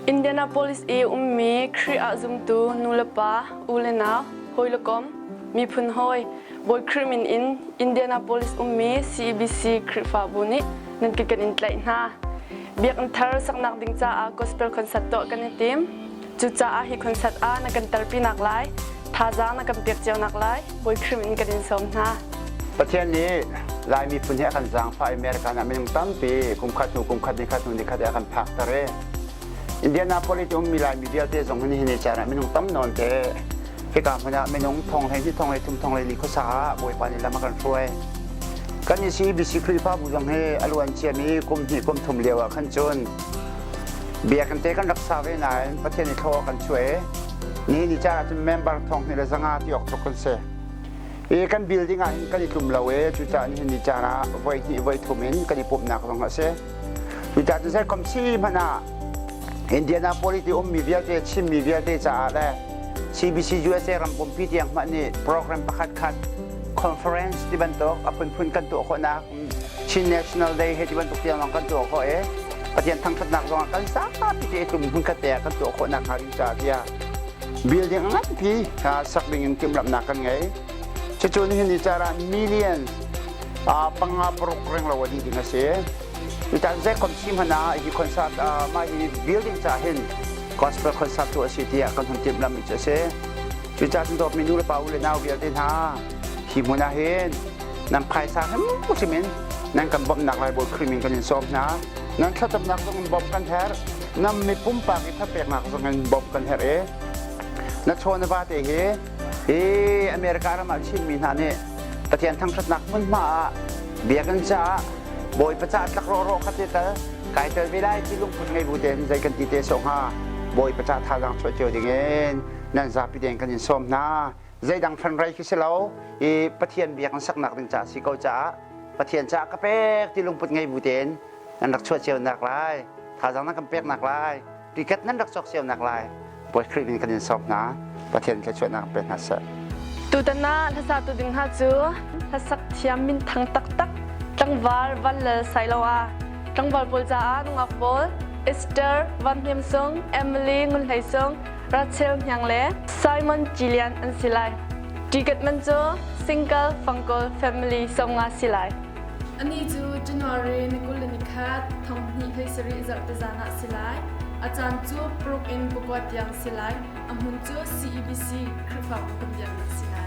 Indianapolis i ummi Khrih ah zumtu nulepa, u le nau, hawi le kom, miphun hawi, Bawi Khrih min in Indianapolis ummi CEBC Khrihfabu nih nan ke kan in tlaih hna. Biakinn thar saknak ding caah gospel concert tuah kan i tim. Cucaah hi concert ah na kan telpinak lai, thazaang na kan pek cionak lai, Bawi Khrih min kan in sawm hna. Pathian nih Lai miphun hi a kan zaangfah i America ah minung tampi kumkhat hnu kumkhat nikhat hnu nikhat a kan phakter i Indianapolis ummi Laimi vialte zong hi nihin ni caan ah minung tam nawn te hika hmun ah minung thong hlei hnih thong hlei thum thong hlei li khuasa ah Bawipa nih lam a kan hruai. Kan i CBC Khrihfabu zong hi a luan ciami kum hnih kum thum lio ah khan cun biakinn te kan rak sa ve nain Pathian i thlaw a kan chuah i nihin ni caan ah cun member thong hnih le zanga ti awk tluk kan si. I kan building ah hin kan i tlum lo i cucaah nihin ni caan ah voi hnih voi thum in kan i pumhnak zong a si. Cucaah cun zeikom si hmanh ah Indianapolis i ummi vialte Chinmi vialte caah le CBC USA ram pumpi tiang hmanh nih program pakhat khat conference ti bantuk a phunphun kan tuah khawhnak Chin National Day he ti bantuk tiang lawng kan tuah khawh i Pathian thangṭhatnak zong ah kan zapi te tlum hmunkhat te ah kan tuah khawhnak hnga ding caah tiah building nganpi sak ding in timhlamhnak kan ngei. Cucu nihin ni caah millions panga paruk reng lo a dih ding a si. Tutan zei kom si hmanh ah hi concert mah hi building ca hin gospel concert tu a si tiah kan hun timhlamh mi cu a si. Cucaah cun dawtmi nu le pa u le nau vialte hna hi hmun ah hin nan phaisa hrimhrim in nan kan bawmhnak lai Bawi Khrih min kan in sawm hna. Nan thlacamnak zong in bawmh kan herh. Nan mi pumpak i thapeknak zong in bawmh kan herh i na chaw na va te hi hi America ram ah Chinmi hna nih Pathian thangṭhatnak hmunhma ah biakinn caah Bawipa caah tlak rawhrawh kha te tal kai tel ve lai ti lungput ngei bu tein zei kan ti te sawh hnga Bawipa caah thazaang chuah cio dingin nan zapi tein kan in sawm hna zeidang fanrei khi si lo i Pathian biakinn saknak ding caah si ko caah Pathian caah ka pek ti lungput ngei bu tein nan rak chuah cio nak lai thazaang nan kan pek nak lai tiket nan rak cawk cio nak lai Bawi Khrih min kan in sawm hna Pathian thluachuahnak pe hna seh. Tutan ah hlasatu ding hna cu hlasak thiam minthang taktak tlangval Van Lal Sailoa, tlangval pawl caah nungak pawl Esther Van Hnem Sung, Emily Ngun Hlei Sung, Rachel Hniang le Simon Gillian an si lai. Ticket man cu single fangkawl family 50 si lai. Ani cu January ni 21 thong hnih hlei sarih zarhte zan ah si lai. A caan cu paruk in pakua tiang si lai. A hmun cu CEBC Khrihfabu kan biaknak si lai.